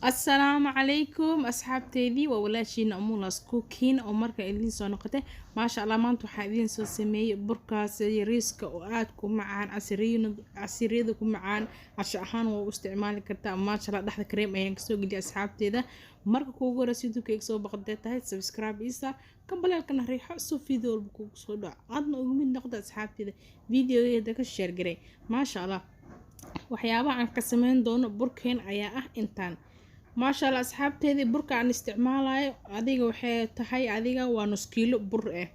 Asalaamu calaykum asxaabteydii, waa walaashiina Umulas Cooking oo marka idiin soo noqotay. Maasha Allah, maanta waxaa idiin soo sameeyey burkaas yariiska oo aad ku macaan, casiriyada ku macaan. Casho ahaan waa u isticmaali kartaa. Maasha Allah, dhexda kareem ayaan kasoo geliyay asxaabteeda. Marka kuugu horeysa YouTube-ka iga soo baqdee tahay, subscribe isa, gambaleelkana riixo soo video walba kugu soo dhaco, aadna ugu mid noqda asxaabteeda videogeeda ka share garay. Maasha Allah, waxyaabaha aan ka sameyn doono burkeen ayaa ah intaan. Maasha Allah asxaabteedii, burka aan isticmaalayo adiga waxay tahay adiga waa nus kiilo bur ah.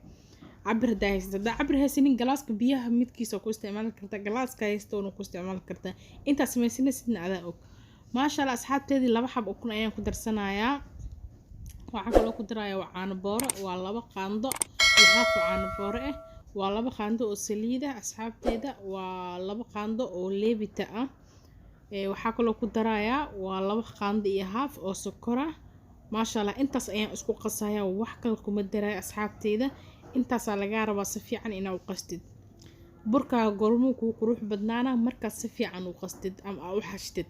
Cabir hadaa haysato, hadaa cabir haysanin, galaaska biyaha midkiisa ku isticmaali kartaa, galaaska haystoona ku isticmaali kartaa. Intaad samaysanaysidna adaa og. Maasha Allah asxaabteedii, 2 xab ukun ayaan ku darsanayaa. Waxaa kaloo ku darayaa waa caano booro, waa 2 qaando iyo haaf oo caano booro ah, waa 2 qaando oo saliid ah asxaabteeda, waa 2 qaando oo leebita ah. Waxaa kaloo ku darayaa waa 2 qaando iyo haaf oo sokor ah. Maasha Allah, intaas ayaan isku qasayaa, wax kale kuma daraya asxaabteyda. Intaasaa lagaa rabaa si fiican inaa u qastid burkaaga. Goormuu kuu qurux badnaana? Markaad si fiican u qastid ama aa u xashtid,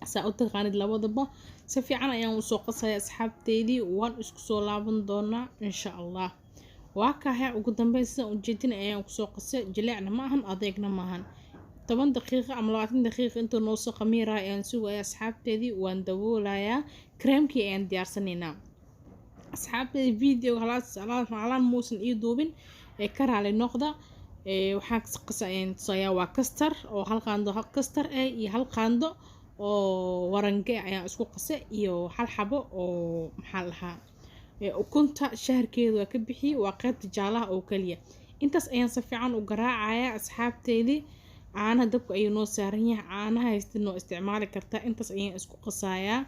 saa u taqaanid labadaba. Si fiican ayaan usoo qasaya asxaabteydii, waan isku soo laaban doonaa insha Allah. Waa kahay, ugu dambeyn sidaan ujeedin ayaan kusoo qasay. Jileecna ma ahan, adeegna ma ahan. 10 daqiiqo ama 20 daqiiqo intuu noo soo khamiiraya ayaan sugaya asxaabteedii, waan daboolayaa. Kareemkii ayaan diyaarsanaynaa asxaabteedii. Videoga halaan muusan ii duubin ee ka raali noqda. Waxaan qasa ayaan tusayaa, waa custard oo hal qaando custard ah iyo hal qaando oo warange ayaan isku qasay iyo hal xabo oo maxaa la dhahaa ukunta shaharkeeda waa ka bixiyey, waa qaybta jaalaha oo kaliya. Intaas ayaan si fiican u garaacayaa asxaabteedii. Caanaha dabka ayuu noo saaran yahay, caanaha haystin noo isticmaali kartaa. Intaas ayaan isku qasayaa.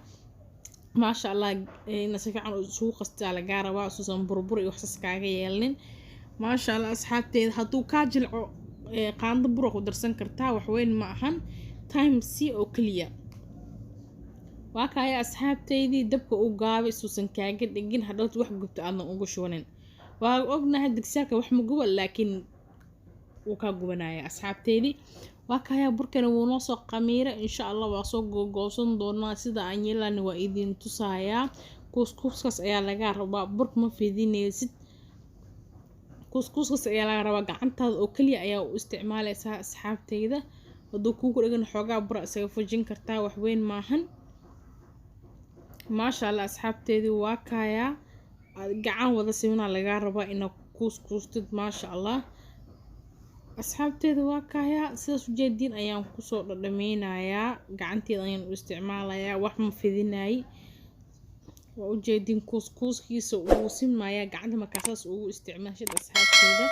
Maasha Allah, ina si fiican isugu qastaa lagaa rabaa suusan burbur iyo waxsaas kaaga yeelnin. Maasha Allah asxaabteeda, hadduu kaa jilco, qaando bura ku darsan kartaa, waxweyn ma ahan, time c oo keliya. Waa kaaya asxaabteydii, dabka u gaabay suusan kaaga dhigin, hadhowt wax gubto aadan ugu shubanin. Waa ognahay digsaalka wax ma guba, laakiin wuu kaa gubanaya asxaabteydii. Waa kaaya, burkana wuu noo soo qamiira. Insha Allah waa soo googoosan doonaa, sida aan yeelana waa idin tusayaa. Kuuskuuskaas ayaa laga rabaa, burka ma fidinaysid, kuuskuuskaas ayaa laga rabaa. Gacantaada oo keliya ayaa u isticmaaleysaa asxaabteyda. Hadduu kuugu dhagan, xoogaa bura isaga fujin kartaa, waxweyn maahan. Maasha Allah asxaabteedii, waa kaayaa, gacan wada simanaa lagaa rabaa inaad kuuskuustid. Maasha Allah asxaabteeda, waa kaayaa, sidaas ujeediin ayaan kusoo dhadhameynayaa. Gacanteeda ayaan u isticmaalayaa, wax ma fidinayay. Waa ujeediin, kuuskuuskiisa wuu simayaa gacanta markaa saas ugu isticmaashid asxaabteeda.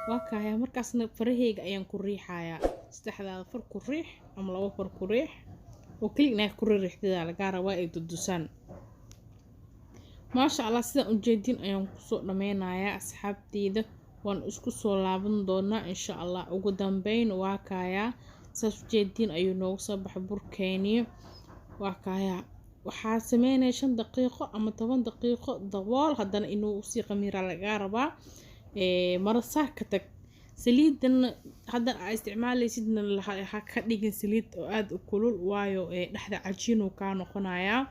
Waa kaayaa, markaasna faraheyga ayaan ku riixayaa. Saddexdaada far ku riix ama laba far ku riix oo keli inaad ku riixdidaa lagaa rabaa ay dudusaan. Maasha Allah, sidaan ujeedin ayaan kusoo dhameynayaa asxaabteyda, waan isku soo laaban doonaa insha Allah. Ugu dambeyn waa kaayaa, saas ujeediin ayuu noogu soo baxay burkeeni. Waa kaayaa, waxaa sameynaya 5 daqiiqo ama 10 daqiiqo dabool, haddana inuu usii qamiiraa lagaa rabaa. Marasaar ka tag. Saliidan hadda aa isticmaaleysidna ha ka dhigin saliid oo aada u kulul, waayo dhexda cajiinuu kaa noqonayaa.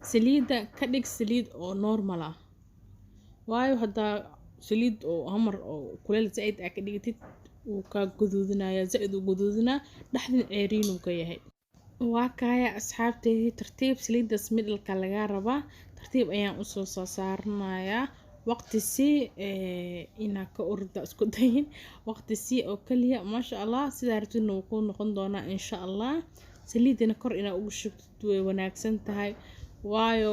Saliidda ka dhig saliid oo normal ah, waayo haddaa saliid oo hamar oo kuleel zaaid aa ka dhigatid, wuu kaa gaduudinaya, zaaid uu gaduudinaa, dhexdana ceeriin uu ka yahay. Waa kaaya asxaabteydii, tartiib saliidaas midhalka lagaa rabaa, tartiib ayaan usoo soo saaranayaa. Waqti sii, inaa ka orda isku dayin, waqti sii oo kaliya. Maasha Allah, sidaa rabtidna wuu kuu noqon doonaa insha Allah. Saliidana kor inaa ugu shubtid way wanaagsan tahay, waayo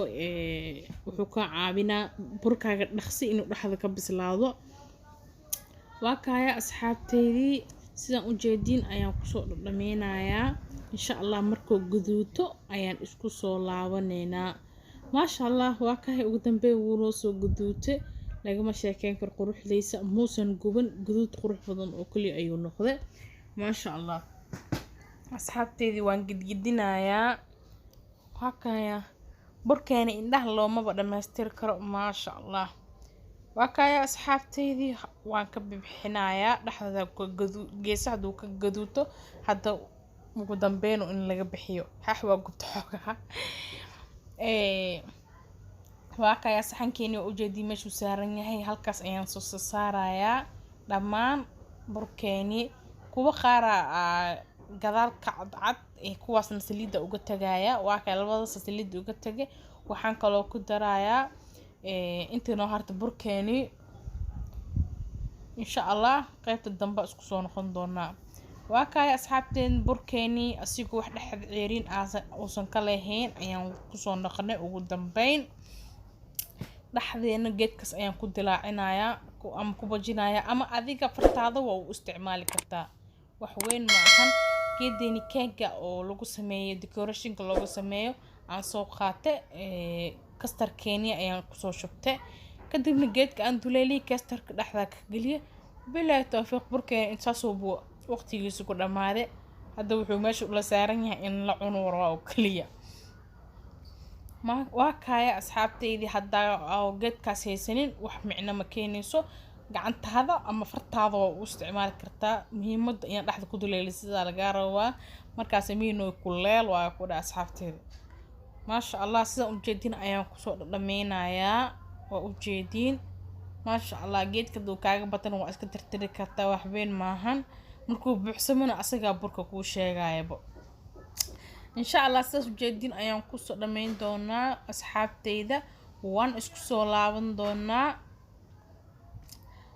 wuxuu kaa caawinaa burkaaga dhaqsi inuu dhexda ka bislaado. Waa kaaya asxaabteydii, sidaan ujeediin ayaan kusoo dhadhameynayaa. Insha Allah markuu guduuto ayaan isku soo laabaneynaa. Maasha Allah, waa kahay, ugu dambeyn wuu noo soo guduutay. Lagama sheekeyn karo quruxdiisa, muusan guban, guduud qurux badan oo kaliya ayuu noqday. Maasha Allah asxaabteydii, waan gidgidinayaa. Waa kaya, burkeena indhaha loomaba dhamaystiri karo. Maasha Allah, waa kaya asxaabteydii, waan ka bixinayaa dhexda geesaha. Hadduu ka gaduuto hadda. Ugu dambeyn in laga bixiyo xax waa gubta xoogaha. Waa kayaa saxankeeni, waa ujeedii meeshuu saaran yahay. Halkaas ayaan soo saarayaa dhammaan burkeeni. Kuwa qaara gadaal ka cadcad, kuwaasna saliidda uga tagaya. Waa kay labadaas saliidda uga tagay. Waxaan kaloo ku darayaa intii noo harta burkeeni. Insha Allah qaybta dambe isku soo noqon doonaa. Waa kaaya asxaabteen, burkeeni asigoo wax dhexda ceeriin uusan ka lahayn ayaan kusoo noqonay. Ugu dambeyn dhexdeena geedkaas ayaan ku dilaacinayaa ama ku bajinayaa, ama adiga fartaada waa u isticmaali kartaa, wax weyn ma ahan. Geedeeni keega oo lagu sameeyo decorationka loogu sameeyo aan soo qaate, custardkeeni ayaan kusoo shubtay. Kadibna geedka aan duleeliyay, custardka dhexda ka geliye. Bilaahi tawfiiq, burkeena intaasoo buu waqtigiisu ku dhammaaday. Hadda wuxuu meesha ula saaran yahay in la cuno rabaa oo keliya. Waa kaaya asxaabteydii, haddaa oo geedkaas haysanin wax micno ma keenayso. Gacantaada ama fartaada waa u isticmaali kartaa. Muhiimadda inaad dhexda ku duleeli sidaa lagaa rabaa. Markaas miino kuleel waa ku dha asxaabteeda. Maasha Allah, sidaan ujeedin ayaan kusoo dhadhameynayaa, waa ujeediin. Maasha Allah, geedka haduu kaaga batana waa iska tirtiri kartaa, waxweyn maahan. Markuu buuxsamona asagaa burka kuu sheegayaba. Insha Allah sidaas ujeedin ayaan kusoo dhameyn doonaa asxaabteyda, waan isku soo laaban doonaa.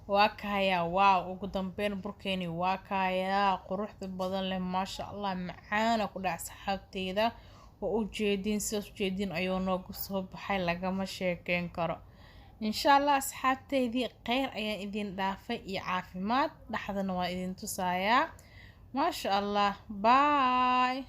Waa kayaa, waaw, ugu dambeyn burkeeni waa kayaa quruxda badan leh, maasha Allah, macaana ku dhac asxaabteyda. Waa ujeedin, sidaas ujeedin ayuu noogu soo baxay, lagama sheekeyn karo. Insha Allah asxaabteydii, kheyr ayaan idin dhaafay iyo caafimaad. Dhexdana waa idin tusayaa. Maasha Allah, bye.